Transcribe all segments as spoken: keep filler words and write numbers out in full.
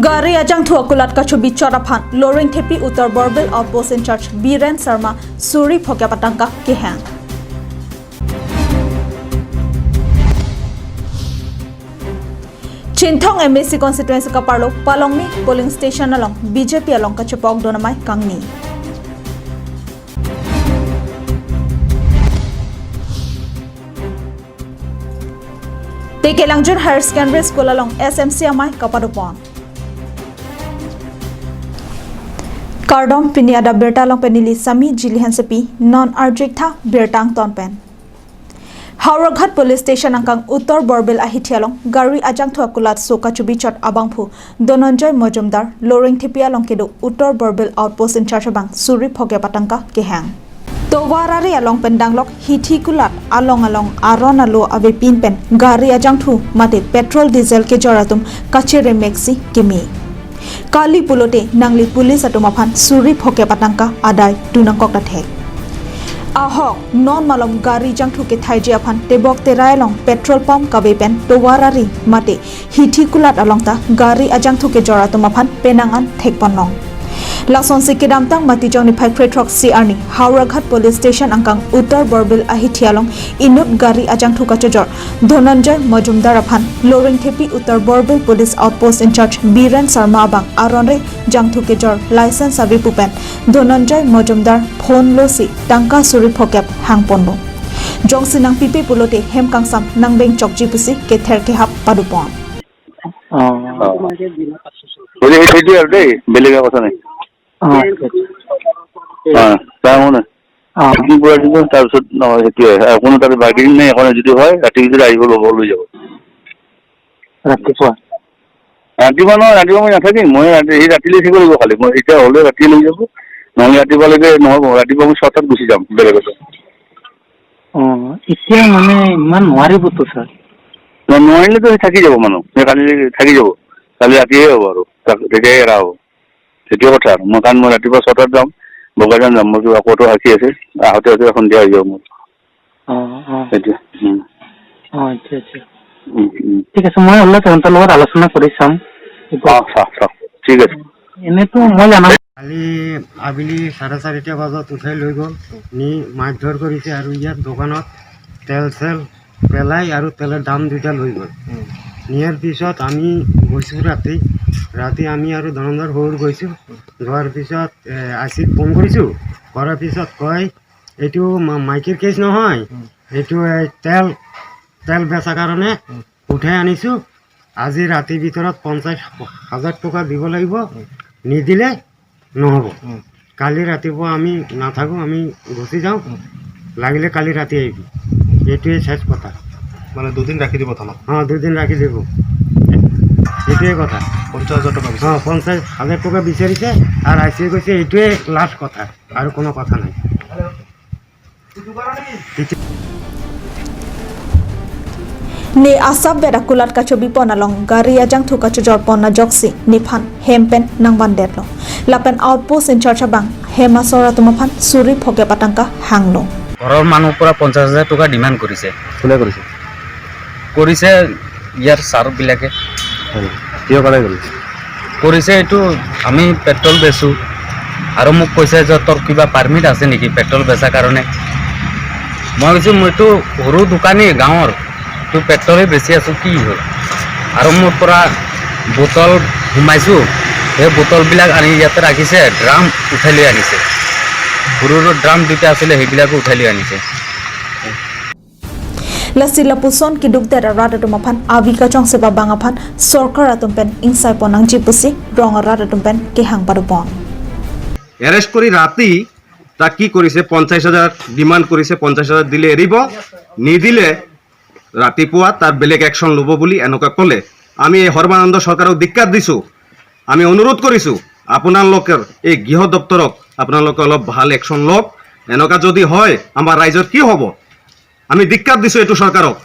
Gari ajangthu akulat kachobi chot aphan Loringthepi Uttar Borbil Outpost in-charge Biren Sharma suri phokep atangka kehang. Chinthong M A C constituency kaparlo Palongni polling station along B J P along kachepok don amei kangni. Te Kelangjun Higher Secondary School along S M C amei kapadopon. Kardom, pini adap birta along pen neli Sami Jili Hansepi, non arju-ik tha birta angton pen. Howraghat Police Station angkang Uttar Borbil ahithi along gari ajangthu akulat so kachobi chot abangphu Dhananjay Majumdar, Loringthepi along kedo Uttar Borbil Outpost in-charge abang suri phokep atangka kehang. Tovar ari along pen danglok hithi kulat along along aron alo avepin pen gari ajangthu mate petrol diesel kejor atum kacheremeksi keme. Kali pulote nangli police atum aphan suri phokep atangka adai tu nangkok ta thek. Ahok non malom gari jangthu kethaiji aphan tebok terai along petrol pump kave pen tovar ari mate hithi kulat along ta gari ajangthu kejor atum aphan penang an thekponlong. Lasonsi kedamtang Matijong niphai krethrok si arni Howraghat Police Station angkang Uttar Borbil ahithi along inut gari ajangthu kachojor Dhananjay Majumdar aphan Loringthepi Uttar Borbil Police Outpost in-charge Biren Sharma abang aronre jangthu kejor license ave pu pen Dhananjay Majumdar phone losi tangka suri phokep hangponlo. Jongsi nangpipe pulote hem kangsam nangbeng chokji pusi kether kehap padopon. অ। অ। বোলে সেইটো আৰু দেই, বেলেগ একো কথা নাই। অ, আচ্ছা, আচ্ছা। অ, তাৰ মানে অ। বুকিং কৰাই দিব, তাৰপিছত নহয়, সেইটোৱে। আৰু কোনো তাতে বাৰ্গেনিং নাই, এখন যদি হয়, ৰাতি ভিতৰত আহিব, ল'ব, লৈ যাব। ৰাতিপুৱা? ৰাতিপুৱা নহয়, ৰাতিপুৱা মই নাথাকিম, মই ৰাতি, সেই ৰাতিলৈ থাকিব লাগিব খালি। মই এতিয়া হ'লে ৰাতিয়ে লৈ যাব, নহ'লে ৰাতিপুৱালৈকে নহ'ব, ৰাতিপুৱা মই ছটাত গুচি যাম বেলেগত। অ, এতিয়া মানে ইমান নোৱাৰিবতো, ছাৰ। ন-, নোৱাৰিলেতো সেই থাকি যাব মানুহ, সেই কালি থাকি যাব, কালি ৰাতিয়ে হ'ব আৰু, তাক তেতিয়াই এৰা হ'ব। সেইটোৱে কথা আৰু। মই, কাৰণ মই ৰাতিপুৱা ছটাত যাম, বোকাজান যাম, মোৰ কিবা ক'তো আঁকি আছে, আহোঁতে আহোঁতে সন্ধিয়া হৈ যাব মোৰ। অ, অ। সেইটোৱে। উম। অ, আচ্ছা, আচ্ছা। উম, উম। ঠিক আছে, মই অলপ সিহঁতৰ লগত আলোচনা কৰি চাম। অ, চাওক, চাওক। ঠিক আছে। এনেতো মই জানো। কালি আবেলি চাৰে চাৰিটা বজাত উঠাই লৈ গ'ল, নি মাৰধৰ কৰিছে আৰু ইয়াত দোকানত তেল চেল পেলাই আৰু তেলৰ ড্ৰাম দুটা লৈ গ'ল। উম। নিয়াৰ পিছত আমি গৈছোঁ ৰাতি, ৰাতি আমি আৰু ধনন্দৰ ঘৰ গৈছোঁ। যোৱাৰ পিছত, এ, আই চিত ফোন কৰিছোঁ, কৰাৰ পিছত কয়, "এইটো মা-, মাইকীৰ কেছ নহয়, উম। এইটো এই তেল, তেল বেচা কাৰণে উম। উঠাই আনিছোঁ। আজি ৰাতিৰ ভিতৰত পঞ্চাশ হাজাৰ টকা দিব লাগিব, উম। নিদিলে নহ'ব। উম। কালি ৰাতিপুৱা আমি নাথাকোঁ, আমি গুচি যাওঁ, উম। লাগিলে কালি ৰাতি আহিবি।" এইটোৱে শেষ কথা। মানে দুদিন ৰাখি দিব থানাত? অ, দুদিন ৰাখি দিব। এইটোৱে কথা। পঞ্চাশ হাজাৰ টকা বিচাৰিছে? অ, পঞ্চাশ হাজাৰ টকা বিচাৰিছে আৰু আই চিয়ে কৈছে এইটোৱে লাষ্ট কথা, আৰু কোনো কথা নাই। Ne asap vet akulat kachobipon along gari ajangthu kachojorpon ajoksi nephan hem pen nangbandetlo. Lapen outpost in-charge abang hem asor atum aphan suri phokep atangka hanglo. ঘৰৰ মানুহ পৰা পঞ্চাশ হাজাৰ টকা ডিমাণ্ড কৰিছে। কোনে কৰিছে? কৰিছে ইয়াৰ ছাৰবিলাকে। হয় নেকি? কিয় কাৰণে কৰিছে? কৰিছে এইটো, আমি পেট্ৰল বেচোঁ আৰু মোক কৈছে যে তোৰ কিবা পাৰ্মিট আছে নেকি পেট্ৰল বেচাৰ কাৰণে? মই কৈছোঁ, "মইতো সৰু দোকানী গাঁৱৰ, তো পেট্ৰলে বেচি আছোঁ, কি হ'ল?" আৰু মোৰ পৰা বটল সোমাইছোঁ, সেই বটলবিলাক আনি ইয়াতে ৰাখিছে, ড্ৰাম উঠাই লৈ আনিছে, সৰু সৰু ড্ৰাম দুটা আছিলে, সেইবিলাকো উঠাই লৈ আনিছে। Lasi lapuson keduk det arat atum aphan avi kachongse abang aphan sorkar atum pen ingsaipon nangji pusi rong arat atum pen kehang padopon. Arrest কৰি ৰাতি তাক কি কৰিছে, পঞ্চাশ হাজাৰ ডিমাণ্ড কৰিছে, পঞ্চাশ হাজাৰ দিলে এৰিব, নিদিলে ৰাতিপুৱা তাৰ বেলেগ একশ্যন ল'ব বুলি এনেকুৱা ক'লে। আমি এই সৰ্বানন্দ চৰকাৰক ধিক্কাৰ দিছোঁ, আমি অনুৰোধ কৰিছোঁ আপোনালোকৰ এই গৃহ দপ্তৰক আপোনালোকে অলপ ভাল একশ্যন লওক। এনেকুৱা যদি হয় আমাৰ ৰাইজৰ কি হ'ব? আমি ধিক্কাৰ দিছোঁ এইটো চৰকাৰক।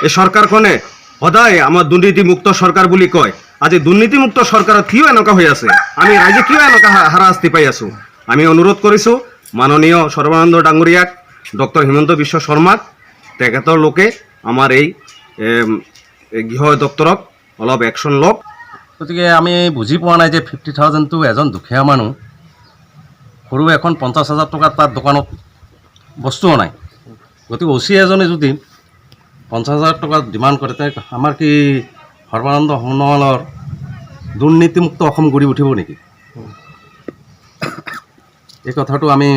এই চৰকাৰখনে সদায় আমাৰ দুৰ্নীতিমুক্ত চৰকাৰ বুলি কয়। আজি দুৰ্নীতিমুক্ত চৰকাৰত কিয় এনেকুৱা হৈ আছে? আমি ৰাইজে কিয় এনেকুৱা হা-, হাৰাশাস্তি পাই আছোঁ? আমি অনুৰোধ কৰিছোঁ মাননীয় সৰ্বানন্দ ডাঙৰীয়াক, ডক্টৰ হিমন্ত বিশ্ব শৰ্মাক, তেখেতৰ লোকে আমাৰ এই, এম, এই গৃহ দপ্তৰক অলপ একশ্যন লওক। গতিকে আমি বুজি পোৱা নাই যে ফিফটি থাউজেণ্ডটো এজন দুখীয়া মানুহ, সৰু এখন পঞ্চাছ হাজাৰ টকাত তাত দোকানত বস্তুও নাই। গতিকে অ' চি এজনে যদি পঞ্চাছ হাজাৰ টকা ডিমাণ্ড কৰে, তে আমাৰ কি সৰ্বানন্দ সোণোৱালৰ দুৰ্নীতিমুক্ত অসম গঢ়ি উঠিব নেকি? এই কথাটো আমি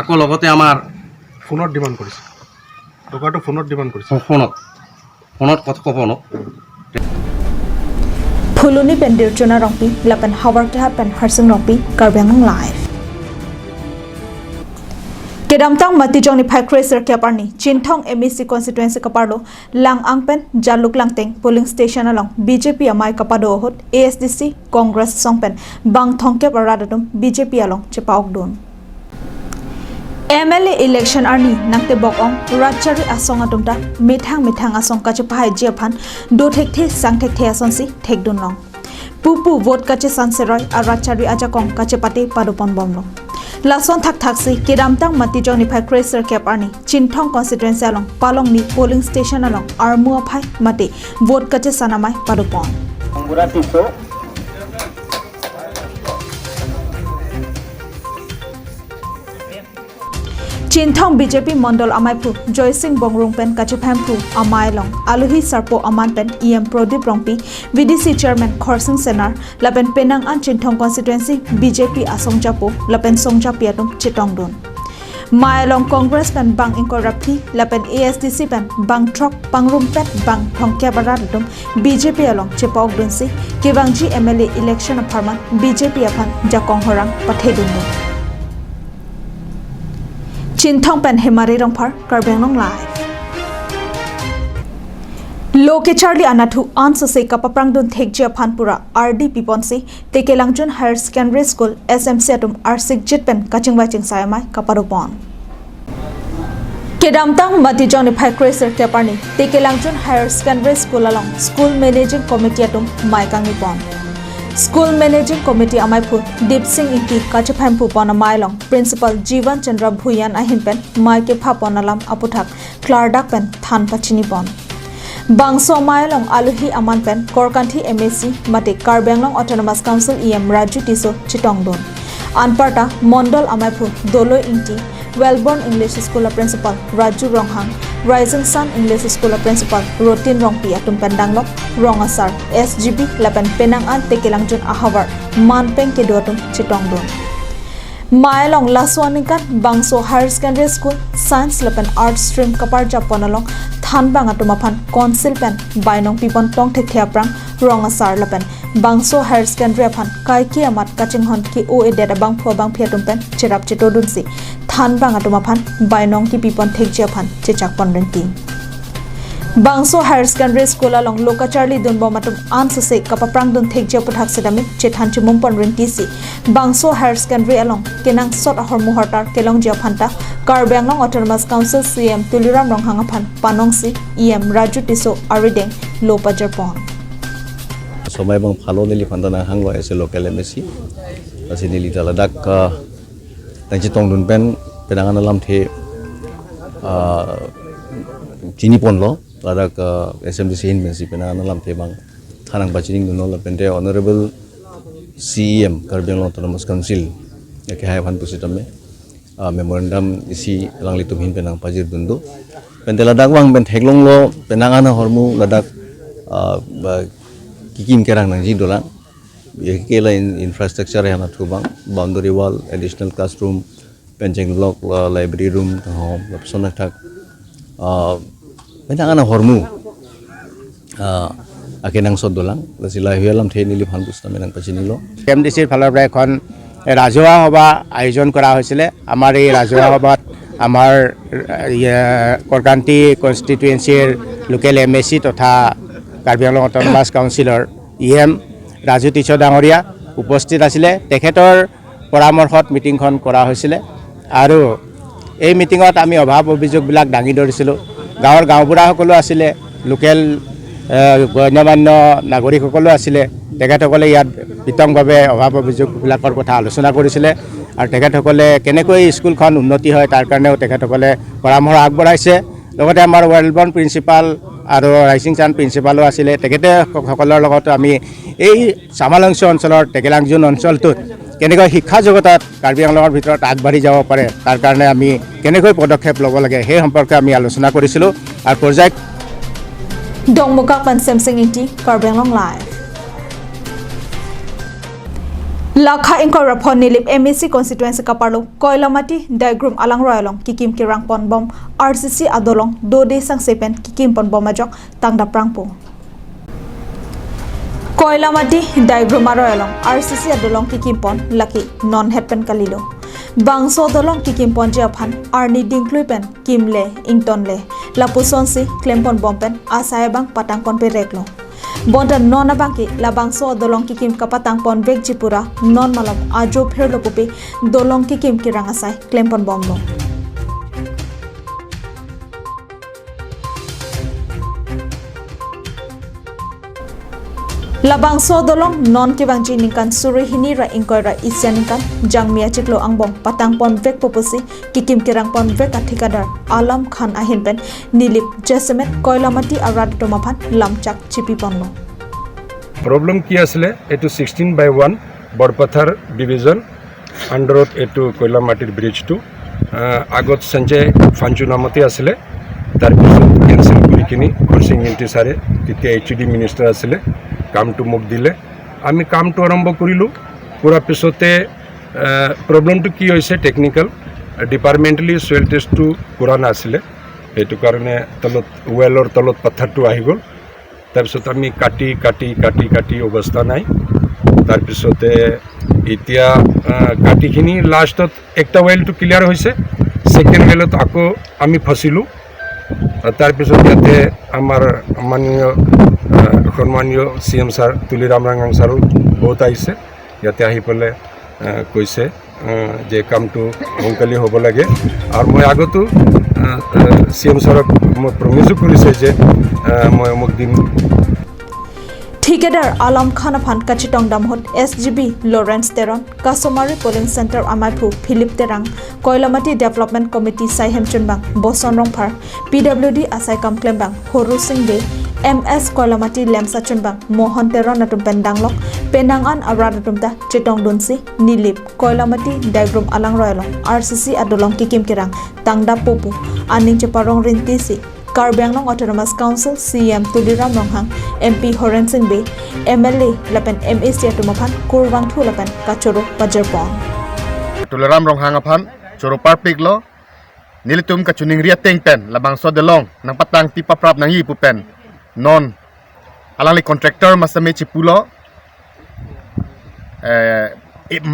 আকৌ লগতে আমাৰ ফোনত ডিমাণ্ড কৰিছে, টকাটো ফোনত ডিমাণ্ড কৰিছে। ফোনত, ফোনত কথা ক'ব ন। Phuloni pen Dirchuna Rongpi, lapen Howraghat pen Harsing Rongpi, Karbi Anglong Live. Kedamtang Matijong niphai kre-sirkep arni, Chinthong M A C constituency kaparlo, Lang-ang pen Jaluk Langteng polling station along B J P amei kapado ahut A S D C, Congress asong pen bang thomkep arat atum B J P along chepa-okdun. M L A election arni nangtebok-ong rat chari asong atum ta methang methang asong kachepahaiji aphan do thekthe sang thekthe asonsi thekdunlong. Pupu vote kachesan seroi arat chari ajakong kachepate padoponbomlo. Lason thakthaksi kedamtang Matijong niphai kre-sirkep arni Chinthong constituency along Palongni polling station along armu aphai mate vote kachesan amei padopon. Anggura Tisso. Chinthong B J P Mondol ameiphu Joysing Bongrung pen kachephemphu amei along aluhi sarpo aman pen E M Prodip Rongpi, V D C Chairman Khorsing Senar, lapen penang an Chinthong constituency B J P asongjapo lapen songjapi atum chetongdun. Mei along Congress pen bang ingkoi ra phli lapen A S D C pen bang throk pangrumpet bang thomkep arat atum B J P along chepa-okdunsi kevangji M L A election apharman B J P aphan jakong horang pathedunlo. Chinthong pen Hemari Rongphar, Karbi Anglong Live. Lo kecharli anatthu ansose kapaprangdun thekji aphan pura ardi piponsi Tekelangjun Higher Secondary School S M C atum arsikjit pen kachingvai chingsai amei kapadopon. Kedamtang Matijong niphai kre-sirkep arni Tekelangjun Higher Secondary School along School Managing Committee atum mei kangnipon. School Managing Committee ameiphu Dipsing Ingti kachephemphupon amei along Principal Jivan Chandra Bhuyan ahin pen mei kephapon alam aputhak klardak pen than pachinipon. Bangso amei along aluhi aman pen Korkanthi M A C mate Karbi Anglong Autonomous Council E M Raju Tisso chetongdun. Anparta Mondol ameiphu Doloi Ingti, Wellborn English School a Principal Raju Ronghang, Rising Sun English School a Principal Rotin Rongpi atum pen danglok rong asar, S G B lapen penang an Tekelangjun ahavar manpeng kedo atum chetongdun. Mei along laso aningkan bangso Higher Secondary School Science lapen Arts stream kaparjapon along thanbang atum aphan council pen bainong pipon tong thekthe aphrang rong asar lapen bangso Higher Secondary aphan kaike amat kachinghon ke-o-edet abangphu abangphi atum pen cherap chetodunsi thanbang atum aphan bainong kipipon thekji aphan chechakpon rinti. Bangso Higher Secondary School along lo kacharlidunbom atum ansose kapaprangdun thekji aputhak setame chethan chimumpon rintisi bangso Higher Secondary along kenangsot ahormu hortar kelongji aphan ta Karbi Anglong Autonomous Council C E M Tuliram Ronghang aphan panongsi E M Raju Tisso arideng lo pajirpon. Somai bang phalo neliphan ta nanghanglo as a local M A C. Lasi neli ta ladak, ah, nangchetongdun pen penang an alamthe, ah, chiniponlo. Ladak, ah, S M D C ahin pensi penang an alamthe bang than nangpachinidunlo lapen te Honorable C E M Karbi Anglong Autonomous Council akehai aphan pusitame, ah, memorandum isi alanglitum ahin pen nangpajirdun do. Pen te ladak vang pen theklonglo penang an ahormu ladak, ah, ba, kekim kerang nangji dolang. Ye ke la in-, infrastructure ya na thu bang, boundary wall, additional classroom, pen cheng block, la library room, kahom, lapuson athak, ah, penang an ahormu, ah, akenangsot dolang, lasi lahei alamthe neliphan pusitame nangpachinilo. M D C ৰ ফালৰ পৰা এখন ৰাজহুৱা সভা আয়োজন কৰা হৈছিলে। আমাৰ এই ৰাজহুৱা সভাত আমাৰ, আহ, ইয়ে, কৰকান্তি কনষ্টিটুৱেঞ্চিৰ লোকেল এম এ চি তথা কাৰ্বি আংলং অট'নমাছ কাউন্সিলৰ ই এম ৰাজু টিছ ডাঙৰীয়া উপস্থিত আছিলে। তেখেতৰ পৰামৰ্শত মিটিংখন কৰা হৈছিলে আৰু এই মিটিঙত আমি অভাৱ অভিযোগবিলাক দাঙি ধৰিছিলোঁ। গাঁৱৰ গাঁওবুঢ়াসকলো আছিলে, লোকেল, এ, গণ্যমান্য নাগৰিকসকলো আছিলে। তেখেতসকলে ইয়াত বিতংভাৱে অভাৱ অভিযোগবিলাকৰ কথা আলোচনা কৰিছিলে আৰু তেখেতসকলে কেনেকৈ স্কুলখন উন্নতি হয়, তাৰ কাৰণেও তেখেতসকলে পৰামৰ্শ আগবঢ়াইছে। লগতে আমাৰ ৱেলবৰ্ণ প্ৰিন্সিপাল আৰু ৰাইচিং চান প্ৰিন্সিপালো আছিলে, তেখেতে সকলৰ লগতো আমি এই চামালংচু অঞ্চলৰ টেকেলাংজুন অঞ্চলটোত কেনেকৈ শিক্ষা জগতত কাৰ্বি আংলঙৰ ভিতৰত আগবাঢ়ি যাব পাৰে, তাৰ কাৰণে আমি কেনেকৈ পদক্ষেপ ল'ব লাগে, সেই সম্পৰ্কে আমি আলোচনা কৰিছিলোঁ। আৰু পৰ্যায় Dongmukak pen Semsing Ingti, Karbi Anglong Live. Lakha ingkoi ra phongo Nilip M A C constituency kaparlo Koilamati Daigrum alangroi along kikim kirang ponbom R C C adolong dode sangse pen kikim ponbom ajok tangdap prangpo. Koilamati Daigrum aroi along R C C adolong kikim pon lake non het pen kalilo. Bangso adolong kikim ponji aphan arni dingklui pen kimle ingtonle, lapusonsi klem ponbom pen asai abang patang ponpe reklo. Bonta non abangke labangso adolong kikim kapatang ponvekji pura non malom ajo phirlo pupe dolong kikim kirang asai klem ponbomlo. Labangso adolong non kevangji ningkan suri hini ra ingkoi ra isi aningkan Jangmi achiklo angbong patang ponvekpo pusi kikim kirang ponvek athikadar Alam Khan ahin pen Nilip jasemet Koilamati arat atum aphan lamchak chipi ponlo. Problem কি আছিলে? এইটো sixteen buy one Borpathar ডিভিজন আণ্ডাৰত এইটো কয়লামাটিৰ ব্ৰিজটো। আহ, আগত সঞ্জয় ফাঞ্চু নামতে আছিলে, তাৰপিছত কেঞ্চেল কৰি কিনি হৰসিং ইংতি ছাৰে, তেতিয়া এইচ ডি মিনিষ্টাৰ আছিলে, কামটো মোক দিলে। আমি কামটো আৰম্ভ কৰিলোঁ। কৰাৰ পিছতে আহ, প্ৰব্লেমটো কি হৈছে, টেকনিকেল ডিপাৰ্টমেণ্টেলি ছইল টেষ্টটো কৰা নাছিলে, সেইটো কাৰণে তলত, ৱেলৰ তলত পাথৰটো আহি গ'ল। তাৰপিছত আমি কাটি কাটি কাটি কাটি অৱস্থা নাই। তাৰপিছতে এতিয়া আহ, কাটিখিনি লাষ্টত একটা ৱেলটো ক্লিয়াৰ হৈছে, ছেকেণ্ড ৱেলত আকৌ আমি ফচিলোঁ। আহ, তাৰপিছত ইয়াতে আমাৰ মাননীয় আহ, সন্মানীয় চি এম ছাৰ তুলিৰাম ৰংহাং ছাৰো বহুত আহিছে, ইয়াতে আহি পেলাই আহ, কৈছে আহ, যে কামটো সোনকালে হ'ব লাগে। আৰু মই আগতো চি এম ছাৰক মই প্ৰমিছো কৰিছে যে আহ, মই অমুক দিন Thikadar Alam Khan aphan kachetong dam ahut S G B Lawrence Teron, Kasomari Polling Center amaiphu Philip Terang, Koilamati Development Committee saihem chunbang Boson Rongphar, P W D asai kam klembang Horu Singh Bey, M S Koilamati Lemsa chunbang Mohon Teron atum pen danglok penang an arat atum ta chetongdunsi Nilip Koilamati Daigrum alangroi along R C C adolong kikim kirang tangdappo pu aning cheparong rintisi Karbi Anglong Autonomous Council C E M Tuliram Ronghang, M P Horen Singh Bey, M L A lapen M A C atum aphan kurvangthu lapen kachoro pajirpon. Tuliram Ronghang aphan choro parpiklo, nelitum kachiningri ateng pen labangso adolong nangpatang pi paprap nangji pu pen non alangli contractor masame chipulo, eh,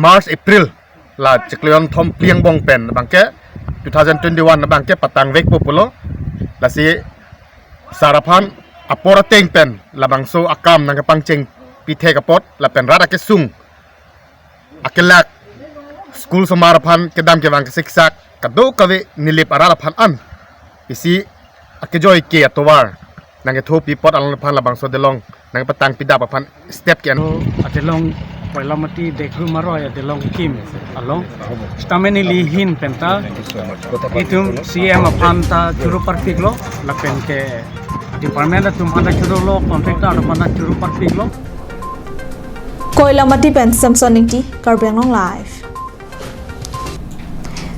March April la chiklo kethom phli angbong pen abangke two thousand twenty-one abangke patangvekpo pulo. Lasi sar aphan apor ateng pen labangso akam nangkepangcheng pithek apot lapen rat akesung akelak, school osomar aphan kedam kevang kesiksak, kadokave Nilip arat aphan an isi akejoi ke atovar nangkethopi apot alangli aphan labangso adolong nangpatang pidap aphan step ke-en. Adolong Koilamati Daigrum aroi adolong kim along. Sitame neli ahin penta itum C E M aphan ta choro parpiklo, lapen ke department atum aphan ta chorolo, contractor atum aphan ta choro parpiklo. Koilamati pen Samson Ingti, Karbi Anglong Live.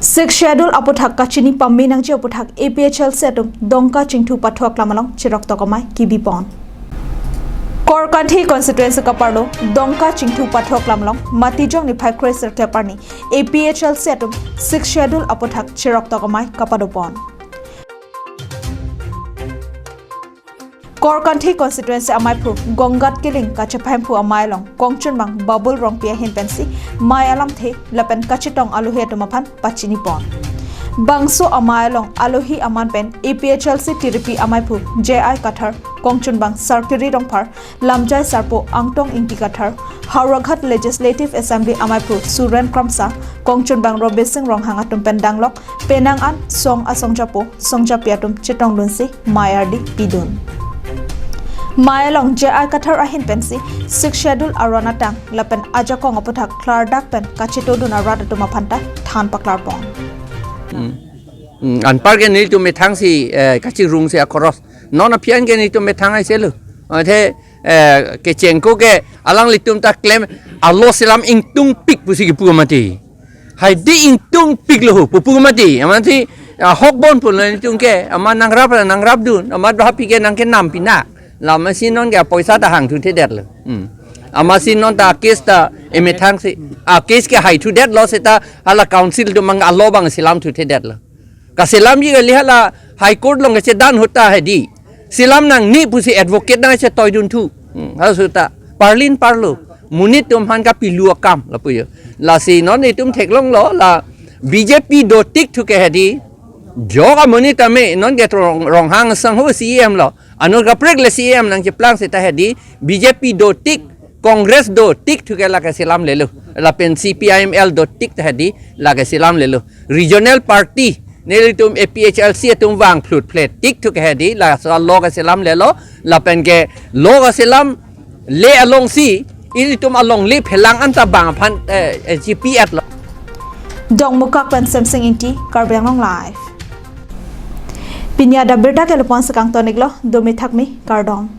Sixth Schedule aputhak kachini pame nangji aputhak A P H L C atum Dongka Chingthu Pathu Aklam along chirok tok amei kebipon. Korkanthi constituency kaparlo Dongka Chingthu Pathu Aklam along Matijong niphai kre sirkep arni A P H L C atum Sixth Schedule aputhak chirok tok amei kapadopon. Korkanthi constituency amaiphu Gonggat Killing kachephemphu amei along kongchunbang Babul Rongpi ahin pensi mei alamthe lapen kachetong alohi atum aphan pachinipon. Bangso amei along alohi aman pen A P H L C tiripi amaiphu J I Kathar, kongchunbang Sarkiri Rongphar, lamjai sarpo Angtong Ingti Kathar, Howraghat Legislative Assembly amaiphu Suren Kramsa, kongchunbang Robesing Ronghang atum pen danglok penang an song asongjapo songjapi atum chetongdunsi mei ardi pidun. Mei along J I Kathar ahin pensi Sixth Schedule aron atang lapen ajakong aputhak klardak pen kachetongdun arat atum aphan ta than paklarpon. Hmm, anparke nelitum methangsi eh, kachikrungsi akoros Non aphi an ke netum methang ai selo. Athe, eh, kechengko ke alanglitum ta klem alo selam ingtungpik pusi kipu mati. Haidi ingtungpik lo ho, pupu mati. Amatsi, ah, hok bon pulo netum ke, amat nangrap nangrapdun, amat happy ke nangkenam pina. Lasi non ke poisa ta hangthuthedetlo. Hmm. Amatsi non ta case ta emethang si, ah, case ke haithudetlo seta hala council atum mang alo abang selamthuthedetlo. Kaselamji kali hala High Court along kachedan ahut ta hedi. Selam nangne pusi advocate nangchetoidunthu. Hmm, halaso ta. Parlin parlo. Monit atum aphan kapilu akam lapu jo. Lasi non itum theklonglo la B J P dotik thu ke hedi. Jok amonit tame non ke Rong-, Ronghang sangho C E M lo. Anut kaprek le C E M nangcheplang seta hedi. B J P dotik, Congress dotik thu ke lake selamlelo. Lapen C P I M L dotik ta hedi lake selamlelo. Regional party nelitum A P H L C atum vangphlut phletik thu ke hedi laso alo ke selamlelo. Lapen ke lo ke selamle alongsi ilitum alongle phelang anta bang aphan, eh, eh, G P at lo. Dongmukak pen Semsing Ingti, Karbi Anglong Live. Pini adap abirta ke lapu-an si kangton-iklo, dome thakme, kardom.